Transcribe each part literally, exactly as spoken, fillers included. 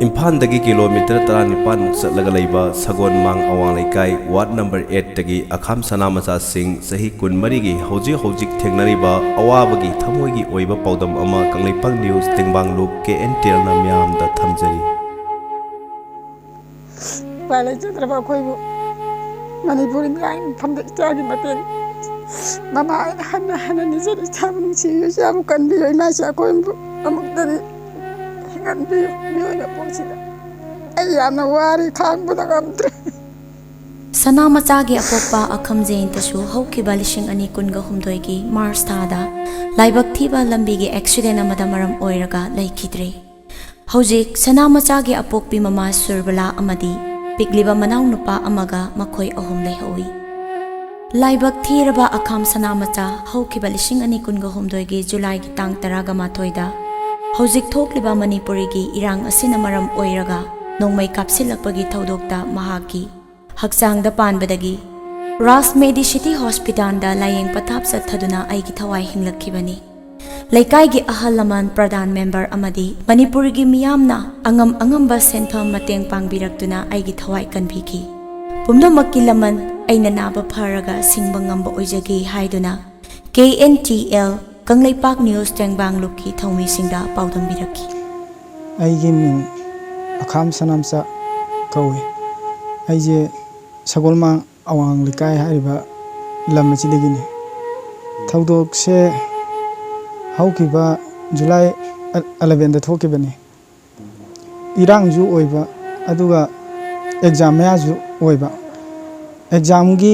ꯏꯝꯐꯥꯜꯗꯒꯤ ꯀꯤꯂꯣꯃꯤꯇꯔ ꯇꯔꯥꯅꯤꯄꯥꯟꯃꯨꯛ ꯆꯠꯂꯒ ꯂꯩꯕ ꯁꯒꯣꯜꯃꯥꯡ ꯑꯋꯥꯡ ꯂꯩꯀꯥꯏ, ꯋꯥꯔꯗ ꯅꯝꯕꯔ ꯑꯩꯠꯇꯒꯤ ꯑꯈꯥꯝ ꯁꯅꯥꯃꯆꯥꯁꯤꯡ ꯆꯍꯤ ꯀꯨꯟꯃꯔꯤꯒꯤ ꯍꯧꯖꯤꯛ ꯍꯧꯖꯤꯛ ꯊꯦꯡꯅꯔꯤꯕ ꯑꯋꯥꯕꯒꯤ ꯊꯃꯣꯏꯒꯤ ꯑꯣꯏꯕ ꯄꯥꯎꯗꯝ ꯑꯃ ꯀꯪꯂꯩꯄꯥꯛ ꯅ꯭ꯌꯨꯁ ꯇꯦꯡꯕꯥꯡꯂꯨꯞ ꯀꯦ ꯑꯦꯟ ꯇꯤ ꯑꯦꯜꯅ ꯃꯤꯌꯥꯝꯗ ꯊꯝꯖꯔꯤ꯫ ꯎꯄꯥꯏ ꯂꯩꯖꯗ꯭ꯔꯕ ꯑꯩꯈꯣꯏꯕꯨ ꯃꯅꯤꯄꯨꯔ ꯏꯃꯥꯒꯤ ꯃꯐꯝꯗ ꯏꯆꯥꯒꯤ ꯃꯇꯦꯡ ꯃꯃꯥ ꯑꯩꯅ ꯍꯟꯅ ꯍꯟꯅ ꯅꯤꯖꯔꯤ꯫ ꯏꯆꯥꯕꯨ ꯅꯨꯡꯁꯤꯕꯤꯌꯨ, ꯏꯆꯥꯕꯨ ꯀꯟꯕꯤꯌꯨ, ꯏꯃꯥ ꯏꯆꯥ ꯑꯩꯈꯣꯏꯕꯨ ꯑꯃꯨꯛꯇꯗꯤ ꯍꯤꯡꯍꯟꯕꯤꯌꯨ꯫ ꯃꯤꯑꯣꯏꯕ ꯄꯣꯛꯁꯤꯗ ꯑꯩ ꯌꯥꯝꯅ ꯋꯥꯔꯤ, ꯈꯥꯡꯕꯗ ꯉꯝꯗ꯭ꯔꯦ꯫ ꯁꯅꯥꯃꯆꯥꯒꯤ ꯑꯄꯣꯛꯄ ꯑꯈꯝ ꯖꯌꯟꯇꯁꯨ ꯍꯧꯈꯤꯕ ꯂꯤꯁꯤꯡ ꯑꯅꯤ ꯀꯨꯟꯒ ꯍꯨꯝꯗꯣꯏꯒꯤ ꯃꯥꯔꯆ ꯊꯥꯗ ꯂꯥꯏꯕꯛ ꯊꯤꯕ ꯂꯝꯕꯤꯒꯤ ꯑꯦꯛꯁꯤꯗꯦꯟ ꯑꯃꯗ ꯃꯔꯝ ꯑꯣꯏꯔꯒ ꯂꯩꯈꯤꯗ꯭ꯔꯦ꯫ ꯍꯧꯖꯤꯛ ꯁꯅꯥꯃꯆꯥꯒꯤ ꯑꯄꯣꯛꯄꯤ ꯃꯃꯥ ꯁꯨꯔꯕꯂꯥ ꯑꯃꯗꯤ ꯄꯤꯛꯂꯤꯕ ꯃꯅꯥꯎꯅꯨꯄꯥ ꯑꯃꯒ ꯃꯈꯣꯏ ꯑꯍꯨꯝ ꯂꯩꯍꯧꯏ꯫ ꯂꯥꯏꯕꯛ ꯊꯤꯔꯕ ꯑꯈꯥꯝ ꯁꯅꯥꯃꯆꯥ ꯍꯧꯈꯤꯕ ꯂꯤꯁꯤꯡ ꯑꯅꯤ ꯀꯨꯟꯒ ꯍꯨꯝꯗꯣꯏꯒꯤ ꯖꯨꯂꯥꯏꯒꯤ ꯇꯥꯡ ꯇꯔꯥꯒ ꯃꯥꯊꯣꯏꯗ ꯍꯧꯖꯤꯛ ꯊꯣꯛꯂꯤꯕ ꯃꯅꯤꯄꯨꯔꯤꯒꯤ ꯏꯔꯥꯡ ꯑꯁꯤꯅ ꯃꯔꯝ ꯑꯣꯏꯔꯒ ꯅꯣꯡꯃꯩ ꯀꯥꯞꯁꯤꯜꯂꯛꯄꯒꯤ ꯊꯧꯗꯣꯛꯇ ꯃꯍꯥꯛꯀꯤ ꯍꯛꯆꯥꯡꯗ ꯄꯥꯟꯕꯗꯒꯤ ꯔꯥꯖ ꯃꯦꯗꯤꯁꯤꯇꯤ ꯍꯣꯁꯄꯤꯇꯥꯜꯗ ꯂꯥꯌꯦꯡ ꯄꯊꯥꯞ ꯆꯠꯊꯗꯨꯅ ꯑꯩꯒꯤ ꯊꯋꯥꯏ ꯍꯤꯡꯂꯛꯈꯤꯕꯅꯤ꯫ ꯂꯩꯀꯥꯏꯒꯤ ꯑꯍꯜ ꯂꯃꯟ, ꯄ꯭ꯔꯙꯥꯟ ꯃꯦꯝꯕꯔ ꯑꯃꯗꯤ ꯃꯅꯤꯄꯨꯔꯒꯤ ꯃꯤꯌꯥꯝꯅ ꯑꯉꯝ ꯑꯉꯝꯕ ꯁꯦꯟꯐꯝ ꯃꯇꯦꯡ ꯄꯥꯡꯕꯤꯔꯛꯇꯨꯅ ꯑꯩꯒꯤ ꯊꯋꯥꯏ ꯀꯟꯕꯤꯈꯤ꯫ ꯄꯨꯝꯅꯃꯛꯀꯤ ꯂꯃꯟ ꯑꯩꯅ ꯅꯥꯕ ꯐꯔꯒ ꯁꯤꯡꯕ ꯉꯝꯕ ꯑꯣꯏꯖꯒꯦ ꯍꯥꯏꯗꯨꯅ K N T L Kangleipak news ꯇꯦꯡꯕꯥꯡꯂꯨꯞꯀꯤ ꯊꯧꯃꯤꯁꯤꯡꯗ ꯄꯥꯎꯗꯝꯕꯤꯔꯛꯈꯤ꯫ ꯑꯩꯒꯤ ꯃꯤꯡ ꯑꯈꯥꯝ ꯁꯅꯥꯝꯆꯥ ꯀꯧꯏ꯫ ꯑꯩꯁꯦ ꯁꯒꯣꯜꯃꯥꯡ ꯑꯋꯥꯡ ꯂꯩꯀꯥꯏ ꯍꯥꯏꯔꯤꯕ ꯂꯝ ꯑꯁꯤꯗꯒꯤꯅꯤ꯫ ꯊꯧꯗꯣꯛꯁꯦ ꯍꯧꯈꯤꯕ ꯖꯨꯂꯥꯏ ꯑꯦꯂꯕꯦꯟꯗ ꯊꯣꯛꯈꯤꯕꯅꯤ꯫ ꯏꯔꯥꯡꯁꯨ ꯑꯣꯏꯕ, ꯑꯗꯨꯒ ꯑꯦꯛꯖꯥꯝ ꯃꯌꯥꯁꯨ ꯑꯣꯏꯕ꯫ ꯑꯦꯛꯖꯥꯝꯒꯤ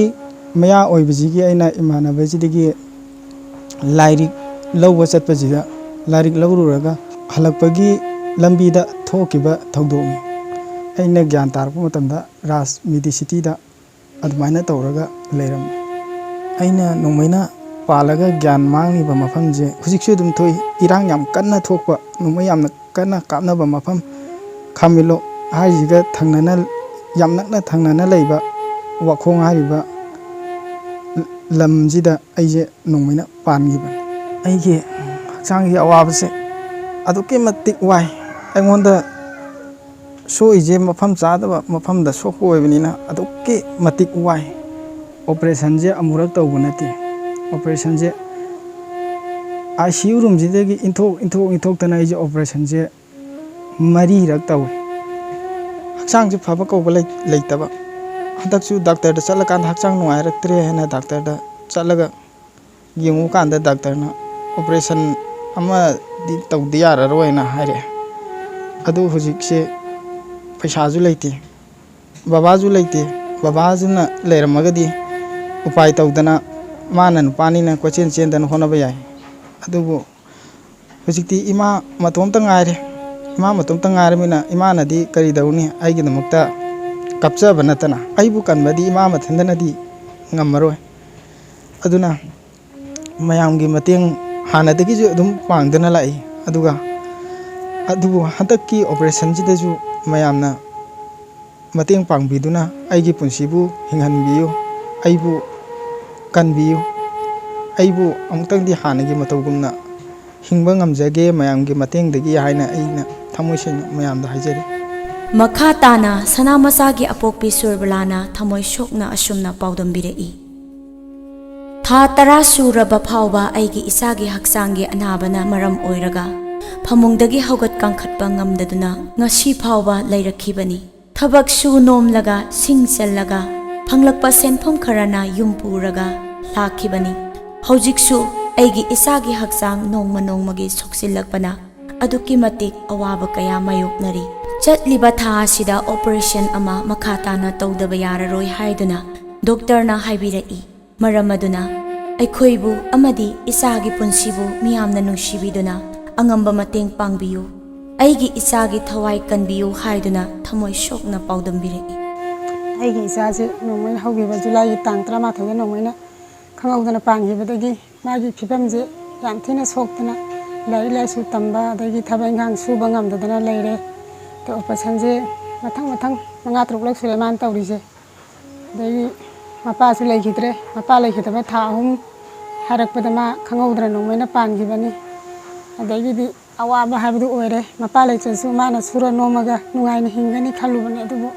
ꯃꯌꯥ ꯑꯣꯏꯕꯁꯤꯒꯤ ꯑꯩꯅ ꯏꯃꯥꯟꯅꯕꯁꯤꯗꯒꯤ ꯂꯥꯏꯔꯤꯛ ꯂꯧꯕ ꯆꯠꯄꯁꯤꯗ, ꯂꯥꯏꯔꯤꯛ ꯂꯧꯔꯨꯔꯒ ꯍꯜꯂꯛꯄꯒꯤ ꯂꯝꯕꯤꯗ ꯊꯣꯛꯈꯤꯕ ꯊꯧꯗꯣꯛꯅꯤ꯫ ꯑꯩꯅ ꯒ꯭ꯌꯥꯟ ꯇꯥꯔꯛꯄ ꯃꯇꯝꯗ ꯔꯥꯖ ꯃꯦꯗꯤꯁꯤꯇꯤꯗ ꯑꯗꯨꯃꯥꯏꯅ ꯇꯧꯔꯒ ꯂꯩꯔꯝꯃꯤ꯫ ꯑꯩꯅ ꯅꯣꯡꯃꯩꯅ ꯄꯥꯜꯂꯒ ꯒ꯭ꯌꯥꯟ ꯃꯥꯡꯂꯤꯕ ꯃꯐꯝꯁꯦ ꯍꯧꯖꯤꯛꯁꯨ ꯑꯗꯨꯝ ꯊꯣꯛꯏ꯫ ꯏꯔꯥꯡ ꯌꯥꯝ ꯀꯟꯅ ꯊꯣꯛꯄ, ꯅꯣꯡꯃꯩ ꯌꯥꯝꯅ ꯀꯟꯅ ꯀꯥꯞꯅꯕ ꯃꯐꯝ, ꯈꯥꯃꯤꯂꯣꯛ ꯍꯥꯏꯔꯤꯁꯤꯒ ꯊꯪꯅꯅ, ꯌꯥꯝ ꯅꯛꯅ ꯊꯪꯅꯅ ꯂꯩꯕ ꯋꯥꯈꯣꯡ ꯍꯥꯏꯔꯤꯕ ꯂꯝꯁꯤꯗ ꯑꯩꯁꯦ ꯅꯣꯡꯃꯩꯅ ꯄꯥꯟꯈꯤꯕꯅꯤ꯫ ꯑꯩꯒꯤ ꯍꯛꯆꯥꯡꯒꯤ ꯑꯋꯥꯕꯁꯦ ꯑꯗꯨꯛꯀꯤ ꯃꯇꯤꯛ ꯋꯥꯏ꯫ ꯑꯩꯉꯣꯟꯗ ꯁꯣꯛꯏꯁꯦ ꯃꯐꯝ ꯆꯥꯗꯕ ꯃꯐꯝꯗ ꯁꯣꯛꯄ ꯑꯣꯏꯕꯅꯤꯅ ꯑꯗꯨꯛꯀꯤ ꯃꯇꯤꯛ ꯋꯥꯏ꯫ ꯑꯣꯄꯔꯦꯁꯟꯁꯦ ꯑꯃꯨꯔꯛ ꯇꯧꯕ ꯅꯠꯇꯦ꯫ ꯑꯣꯄꯔꯦꯁꯟꯁꯦ ꯑꯥꯏ ꯁꯤ ꯌꯨ ꯔꯨꯝꯁꯤꯗꯒꯤ ꯏꯟꯊꯣꯛ ꯏꯟꯊꯣꯛ ꯏꯟꯊꯣꯛꯇꯅ ꯑꯩꯁꯦ ꯑꯣꯄꯔꯦꯁꯟꯁꯦ ꯃꯔꯤꯔꯛ ꯇꯧꯏ꯫ ꯍꯛꯆꯥꯡꯁꯦ ꯐꯕ ꯀꯧꯕ ꯂꯩ-, ꯂꯩꯇꯕ꯫ ꯍꯟꯗꯛꯁꯨ ꯗꯥꯛꯇꯔꯗ ꯆꯠꯂꯀꯥꯟꯗ ꯍꯛꯆꯥꯡ ꯅꯨꯡꯉꯥꯏꯔꯛꯇ꯭ꯔꯦ ꯍꯥꯏꯅ ꯗꯥꯛꯇꯔꯗ ꯆꯠꯂꯒ ꯌꯦꯡꯉꯨꯀꯥꯟꯗ ꯗꯥꯛꯇꯔꯅ "ꯑꯣꯄꯔꯦꯁꯟ ꯑꯃꯗꯤ ꯇꯧꯗ ꯌꯥꯔꯔꯣꯏꯅ" ꯍꯥꯏꯔꯛꯑꯦ꯫ ꯑꯗꯨ ꯍꯧꯖꯤꯛꯁꯦ ꯄꯩꯁꯥꯁꯨ ꯂꯩꯇꯦ, ꯕꯕꯥꯁꯨ ꯂꯩꯇꯦ꯫ ꯕꯕꯥꯁꯤꯅ ꯂꯩꯔꯝꯃꯒꯗꯤ ꯎꯄꯥꯏ ꯇꯧꯗꯅ ꯃꯥꯅ ꯅꯨꯄꯥꯅꯤꯅ ꯀꯣꯏꯆꯦꯟ ꯆꯦꯟꯗꯅ ꯍꯣꯠꯅꯕ ꯌꯥꯏ꯫ ꯑꯗꯨꯕꯨ ꯍꯧꯖꯤꯛꯇꯤ ꯏꯃꯥ ꯃꯇꯣꯝꯇ ꯉꯥꯏꯔꯦ꯫ ꯏꯃꯥ ꯃꯇꯣꯝꯇ ꯉꯥꯏꯔꯕꯅꯤꯅ ꯏꯃꯥꯅꯗꯤ ꯀꯔꯤ ꯇꯧꯅꯤ? ꯑꯩꯒꯤꯗꯃꯛꯇ ꯀꯞꯆꯕ ꯅꯠꯇꯅ꯫ ꯑꯩꯕꯨ ꯀꯟꯕꯗꯤ ꯏꯃꯥ ꯃꯊꯟꯗꯅꯗꯤ ꯉꯝꯃꯔꯣꯏ꯫ ꯑꯗꯨꯅ ꯃꯌꯥꯝꯒꯤ ꯃꯇꯦꯡ ꯍꯥꯟꯅꯗꯒꯤꯁꯨ ꯑꯗꯨꯝ ꯄꯥꯡꯗꯨꯅ ꯂꯥꯛꯏ꯫ ꯑꯗꯨꯒ ꯑꯗꯨꯕꯨ ꯍꯟꯗꯛꯀꯤ ꯑꯣꯄꯔꯦꯁꯟꯁꯤꯗꯁꯨ ꯃꯌꯥꯝꯅ ꯃꯇꯦꯡ ꯄꯥꯡꯕꯤꯗꯨꯅ ꯑꯩꯒꯤ ꯄꯨꯟꯁꯤꯕꯨ ꯍꯤꯡꯍꯟꯕꯤꯌꯨ, ꯑꯩꯕꯨ ꯀꯟꯕꯤꯌꯨ, ꯑꯩꯕꯨ ꯑꯃꯨꯛꯇꯪꯗꯤ ꯍꯥꯟꯅꯒꯤ ꯃꯇꯧꯒꯨꯝꯅ ꯍꯤꯡꯕ ꯉꯝꯖꯒꯦ ꯃꯌꯥꯝꯒꯤ ꯃꯇꯦꯡꯗꯒꯤ ꯍꯥꯏꯅ ꯑꯩꯅ ꯊꯃꯣꯏ ꯁꯦꯡꯅ ꯃꯌꯥꯝꯗ ꯍꯥꯏꯖꯔꯤ꯫ ꯃꯈꯥ ꯇꯥꯅ ꯁꯅꯥꯃꯆꯥꯒꯤ ꯑꯄꯣꯛꯄꯤ ꯁꯨꯔꯕꯂꯥꯅ ꯊꯃꯣꯏ ꯁꯣꯛꯅ ꯑꯁꯨꯝꯅ ꯄꯥꯎꯗꯝꯕꯤꯔꯛꯏ꯫ ꯊꯥ ꯇꯔꯥ ꯁꯨꯔꯕ ꯐꯥꯎꯕ ꯑꯩꯒꯤ ꯏꯆꯥꯒꯤ ꯍꯛꯆꯥꯡꯒꯤ ꯑꯅꯥꯕꯅ ꯃꯔꯝ ꯑꯣꯏꯔꯒ ꯐꯃꯨꯡꯗꯒꯤ ꯍꯧꯒꯠ ꯀꯥꯡꯈꯠꯄ ꯉꯝꯗꯗꯨꯅ ꯉꯁꯤ ꯐꯥꯎꯕ ꯂꯩꯔꯛꯈꯤꯕꯅꯤ꯫ ꯊꯕꯛ ꯁꯨ ꯅꯣꯝꯂꯒ, ꯁꯤꯡ ꯆꯜꯂꯒ, ꯐꯪꯂꯛꯄ ꯁꯦꯟꯐꯝ ꯈꯔꯅ ꯌꯨꯝ ꯄꯨꯔꯒ ꯂꯥꯛꯈꯤꯕꯅꯤ꯫ ꯍꯧꯖꯤꯛꯁꯨ ꯑꯩꯒꯤ ꯏꯆꯥꯒꯤ ꯍꯛꯆꯥꯡ ꯅꯣꯡꯃ ꯅꯣꯡꯃꯒꯤ ꯁꯣꯛꯆꯤꯜꯂꯛꯄꯅ ꯑꯗꯨꯛꯀꯤ ꯃꯇꯤꯛ ꯑꯋꯥꯕ ꯀꯌꯥ ꯃꯥꯌꯣꯛꯅꯔꯤ꯫ ꯆꯠꯂꯤꯕ ꯊꯥ ꯑꯁꯤꯗ ꯑꯣꯄꯔꯦꯁꯟ ꯑꯃ ꯃꯈꯥ ꯇꯥꯅ ꯇꯧꯗꯕ ꯌꯥꯔꯔꯣꯏ ꯍꯥꯏꯗꯨꯅ ꯗꯣꯛꯇꯔꯅ ꯍꯥꯏꯕꯤꯔꯛꯏ꯫ ꯃꯔꯝ ꯑꯗꯨꯅ ꯑꯩꯈꯣꯏꯕꯨ ꯑꯃꯗꯤ ꯏꯆꯥꯒꯤ ꯄꯨꯟꯁꯤꯕꯨ ꯃꯤꯌꯥꯝꯅ ꯅꯨꯡꯁꯤꯕꯤꯗꯨꯅ ꯑꯉꯝꯕ ꯃꯇꯦꯡ ꯄꯥꯡꯕꯤꯌꯨ, ꯑꯩꯒꯤ ꯏꯆꯥꯒꯤ ꯊꯋꯥꯏ ꯀꯟꯕꯤꯌꯨ ꯍꯥꯏꯗꯨꯅ ꯊꯃꯣꯏ ꯁꯣꯛꯅ ꯄꯥꯎꯗꯝꯕꯤꯔꯛꯏ꯫ ꯑꯩꯒꯤ ꯏꯆꯥꯁꯦ ꯅꯣꯡꯃꯩꯅ ꯍꯧꯈꯤꯕ ꯖꯨꯂꯥꯏꯒꯤ ꯇꯥꯡ ꯇꯔꯥꯃꯥꯊꯣꯏꯗ ꯅꯣꯡꯃꯩꯅ ꯈꯪꯍꯧꯗꯅ ꯄꯥꯟꯈꯤꯕꯗꯒꯤ ꯃꯥꯒꯤ ꯐꯤꯕꯝꯁꯦ ꯌꯥꯝ ꯊꯤꯅ ꯁꯣꯛꯇꯅ ꯂꯥꯏꯔꯤꯛ ꯂꯥꯏꯁꯨ ꯇꯝꯕ ꯑꯗꯒꯤ ꯊꯕꯛ ꯏꯪꯈꯥꯡ ꯁꯨꯕ ꯉꯝꯗꯗꯅ ꯂꯩꯔꯦ꯫ ꯑꯗꯣ ꯑꯣꯄꯔꯦꯁꯟꯁꯦ ꯃꯊꯪ ꯃꯊꯪ ꯃꯉꯥ ꯇꯔꯨꯛꯂꯛ ꯁꯨꯔꯦ ꯃꯥꯅ ꯇꯧꯔꯤꯁꯦ꯫ ꯑꯗꯒꯤ ꯃꯄꯥꯁꯨ ꯂꯩꯈꯤꯗ꯭ꯔꯦ꯫ ꯃꯄꯥ ꯂꯩꯈꯤꯗꯕ ꯊꯥ ꯑꯍꯨꯝ ꯍꯥꯏꯔꯛꯄꯗ ꯃꯥ ꯈꯪꯍꯧꯗꯅ ꯅꯣꯡꯃꯩꯅ ꯄꯥꯟꯈꯤꯕꯅꯤ꯫ ꯑꯗꯒꯤꯗꯤ ꯑꯋꯥꯕ ꯍꯥꯏꯕꯗꯨ ꯑꯣꯏꯔꯦ꯫ ꯃꯄꯥ ꯂꯩꯇ꯭ꯔꯁꯨ ꯃꯥꯅ ꯁꯨꯔ ꯅꯣꯝꯃꯒ ꯅꯨꯡꯉꯥꯏꯅ ꯍꯤꯡꯒꯅꯤ ꯈꯜꯂꯨꯕꯅꯦ, ꯑꯗꯨꯕꯨ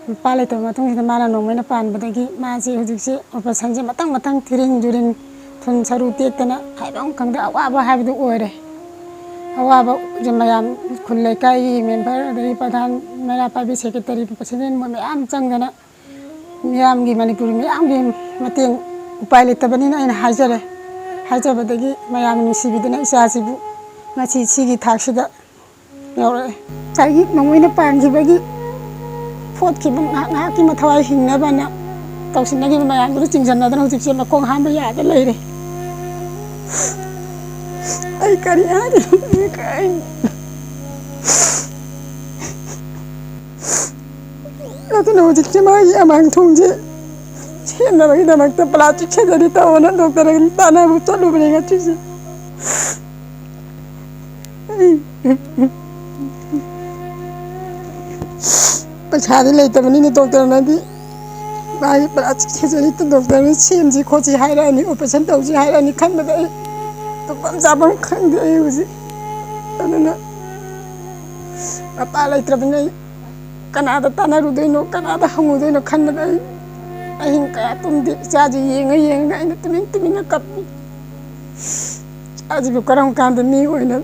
ꯃꯄꯥ ꯂꯩꯇꯕ ꯃꯇꯨꯡꯁꯤꯗ ꯃꯥꯅ ꯅꯣꯡꯃꯩꯅ ꯄꯥꯟꯕꯗꯒꯤ ꯃꯥꯁꯦ ꯍꯧꯖꯤꯛꯁꯦ ꯑꯣꯄꯔꯦꯁꯟꯁꯦ ꯃꯊꯪ ꯃꯊꯪ, ꯊꯤꯔꯤꯡ ꯖꯨꯔꯤꯡ, ꯊꯨꯟ ꯁꯔꯨ ꯇꯦꯛꯇꯅ ꯍꯥꯏꯕ ꯑꯃ ꯈꯪꯗꯦ, ꯑꯋꯥꯕ ꯍꯥꯏꯕꯗꯨ ꯑꯣꯏꯔꯦ꯫ ꯑꯋꯥꯕꯁꯦ ꯃꯌꯥꯝ, ꯈꯨꯜ ꯂꯩꯀꯥꯏꯒꯤ ꯃꯦꯝꯕꯔ, ꯑꯗꯒꯤ ꯄ꯭ꯔꯙꯥꯟ, ꯃꯩꯔꯥ ꯄꯥꯏꯕꯤ, ꯁꯦꯀ꯭ꯔꯦꯇꯔꯤ, ꯄ꯭ꯔꯁꯤꯗꯦꯟ, ꯃꯣꯏ ꯃꯌꯥꯝ ꯆꯪꯗꯅ ꯃꯤꯌꯥꯝꯒꯤ, ꯃꯅꯤꯄꯨꯔꯒꯤ ꯃꯤꯌꯥꯝꯒꯤ ꯃꯇꯦꯡ, ꯎꯄꯥꯏ ꯂꯩꯇꯕꯅꯤꯅ ꯑꯩꯅ ꯍꯥꯏꯖꯔꯦ꯫ ꯍꯥꯏꯖꯕꯗꯒꯤ ꯃꯌꯥꯝꯅ ꯅꯨꯡꯁꯤꯕꯤꯗꯨꯅ ꯏꯆꯥꯁꯤꯕꯨ ꯉꯁꯤ ꯁꯤꯒꯤ ꯊꯥꯛꯁꯤꯗ ꯌꯧꯔꯛꯑꯦ꯫ ꯉꯁꯥꯏꯒꯤ ꯅꯣꯡꯃꯩꯅ ꯄꯥꯟꯈꯤꯕꯒꯤ ꯐꯣꯠꯈꯤꯕ ꯉꯥꯏꯍꯥꯛ ꯉꯥꯏꯍꯥꯛꯀꯤ ꯃꯊꯧꯋꯥꯏ ꯍꯤꯡꯅꯕꯅ ꯇꯧꯁꯤꯟꯅꯈꯤꯕ ꯃꯌꯥꯝꯗꯨꯅ ꯆꯤꯡꯁꯤꯟꯅꯗꯅ ꯍꯧꯖꯤꯛꯁꯦ ꯃꯈꯣꯡ ꯍꯥꯝꯕ ꯌꯥꯗ ꯂꯩꯔꯦ꯫ ꯑꯩ ꯀꯔꯤ ꯍꯥꯏꯗꯣꯏꯅꯣ? ꯑꯩ ꯑꯗꯨꯅ ꯍꯧꯖꯤꯛꯁꯦ ꯃꯥꯒꯤ ꯑꯃꯥꯡ ꯊꯣꯡꯁꯦ ꯁꯦꯝꯅꯕꯒꯤꯗꯃꯛꯇ ꯄ꯭ꯂꯥꯁꯇꯤꯛ ꯁꯔꯖꯔꯤ ꯇꯧꯑꯣꯅ ꯗꯣꯛꯇꯔ ꯇꯥꯟꯅꯕ ꯆꯠꯂꯨꯕꯅꯦ ꯉꯁꯤꯁꯦ꯫ ꯄꯩꯁꯥꯗꯤ ꯂꯩꯇꯕꯅꯤꯅ ꯗꯣꯛꯇꯔꯅꯗꯤ ꯃꯥꯒꯤ ꯄ꯭ꯂꯥꯁꯇꯤꯛ ꯁꯔꯖꯔꯤꯗ ꯗꯣꯛꯇꯔꯅ ꯁꯦꯝꯁꯤ ꯈꯣꯠꯁꯤ ꯍꯥꯏꯔꯛꯑꯅꯤ, ꯑꯣꯄꯔꯦꯁꯟ ꯇꯧꯁꯤ ꯍꯥꯏꯔꯛꯑꯅꯤ ꯈꯟꯕꯗ ꯑꯩ ꯇꯨꯝꯐꯝ ꯆꯥꯐꯝ ꯈꯪꯗꯦ꯫ ꯑꯩ ꯍꯧꯖꯤꯛ ꯑꯗꯨꯅ ꯃꯄꯥ ꯂꯩꯇ꯭ꯔꯕꯅꯤꯅ ꯑꯩ ꯀꯅꯥꯗ ꯇꯥꯟꯅꯔꯨꯗꯣꯏꯅꯣ, ꯀꯅꯥꯗ ꯍꯪꯉꯨꯗꯣꯏꯅꯣ ꯈꯟꯕꯗ ꯑꯩ ꯑꯍꯤꯡ ꯀꯌꯥ ꯇꯨꯝꯗꯦ꯫ ꯏꯆꯥꯁꯤ ꯌꯦꯡꯉ ꯌꯦꯡꯉꯒ ꯑꯩꯅ ꯇꯨꯃꯤꯟ ꯇꯨꯃꯤꯟꯅ ꯀꯞꯄꯤ꯫ ꯏꯆꯥꯁꯤꯕꯨ ꯀꯔꯝ ꯀꯥꯟꯗ ꯃꯤ ꯑꯣꯏꯅ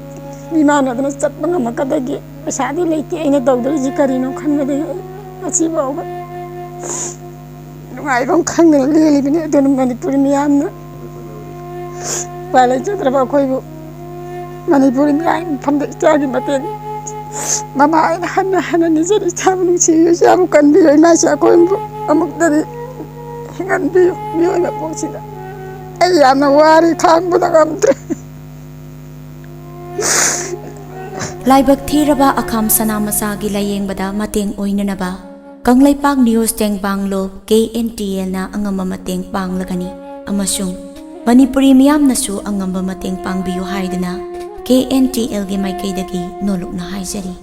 ꯃꯤ ꯃꯥꯟꯅꯗꯅ ꯆꯠꯄ ꯉꯝꯃꯛꯀꯗꯒꯦ? ꯄꯩꯁꯥꯗꯤ ꯂꯩꯇꯦ, ꯑꯩꯅ ꯇꯧꯗꯣꯔꯤꯁꯤ ꯀꯔꯤꯅꯣ ꯈꯟꯕꯗꯒꯤ ꯑꯩ ꯉꯁꯤ ꯐꯥꯎꯕ ꯅꯨꯡꯉꯥꯏꯐꯝ ꯈꯪꯗꯅ ꯂꯦꯜꯂꯤꯕꯅꯤ꯫ ꯑꯗꯨꯅ ꯃꯅꯤꯄꯨꯔꯤ ꯃꯤꯌꯥꯝꯅ ꯎꯄꯥꯏ ꯂꯩꯖꯗ꯭ꯔꯕ ꯑꯩꯈꯣꯏꯕꯨ ꯃꯅꯤꯄꯨꯔꯤ ꯃꯤꯌꯥꯝꯒꯤ ꯃꯐꯝꯗ ꯏꯆꯥꯒꯤ ꯃꯇꯦꯡ ꯃꯃꯥ ꯑꯩꯅ ꯍꯟꯅ ꯍꯟꯅ ꯅꯤꯖꯔꯤ꯫ ꯏꯆꯥꯕꯨ ꯅꯨꯡꯁꯤꯕꯤꯌꯨ, ꯏꯆꯥꯕꯨ ꯀꯟꯕꯤꯌꯨ, ꯏꯃꯥ ꯏꯆꯥ ꯑꯩꯈꯣꯏꯕꯨ ꯑꯃꯨꯛꯇꯗꯤ ꯍꯤꯡꯍꯟꯕꯤꯌꯨ꯫ ꯃꯤꯑꯣꯏꯕ ꯄꯣꯛꯁꯤꯗ ꯑꯩ ꯌꯥꯝꯅ ꯋꯥꯔꯦ, ꯈꯥꯡꯕꯗ ꯉꯝꯗ꯭ꯔꯦ꯫ ꯂꯥꯏꯕꯛ ꯊꯤꯔꯕ ꯑꯈꯥꯝ ꯁꯅꯥ ꯃꯆꯥꯒꯤ ꯂꯥꯌꯦꯡꯕꯗ ꯃꯇꯦꯡ ꯑꯣꯏꯅꯅꯕ ꯀꯪꯂꯩꯄꯥꯛ ꯅ꯭ꯌꯨꯁ ꯇꯦꯡꯕꯥꯡꯂꯣ ꯀꯦ ꯑꯦꯟ ꯇꯤ ꯑꯦꯜꯅ ꯑꯉꯝꯕ ꯃꯇꯦꯡ ꯄꯥꯡꯂꯒꯅꯤ ꯑꯃꯁꯨꯡ ꯃꯅꯤꯄꯨꯔꯤ ꯃꯤꯌꯥꯝꯅꯁꯨ ꯑꯉꯝꯕ ꯃꯇꯦꯡ ꯄꯥꯡꯕꯤꯌꯨ ꯍꯥꯏꯗꯨꯅ ꯀꯦ ꯑꯦꯟ ꯇꯤ ꯑꯦꯜꯒꯤ ꯃꯥꯏꯀꯩꯗꯒꯤ ꯅꯣꯂꯨꯛꯅ ꯍꯥꯏꯖꯔꯤ꯫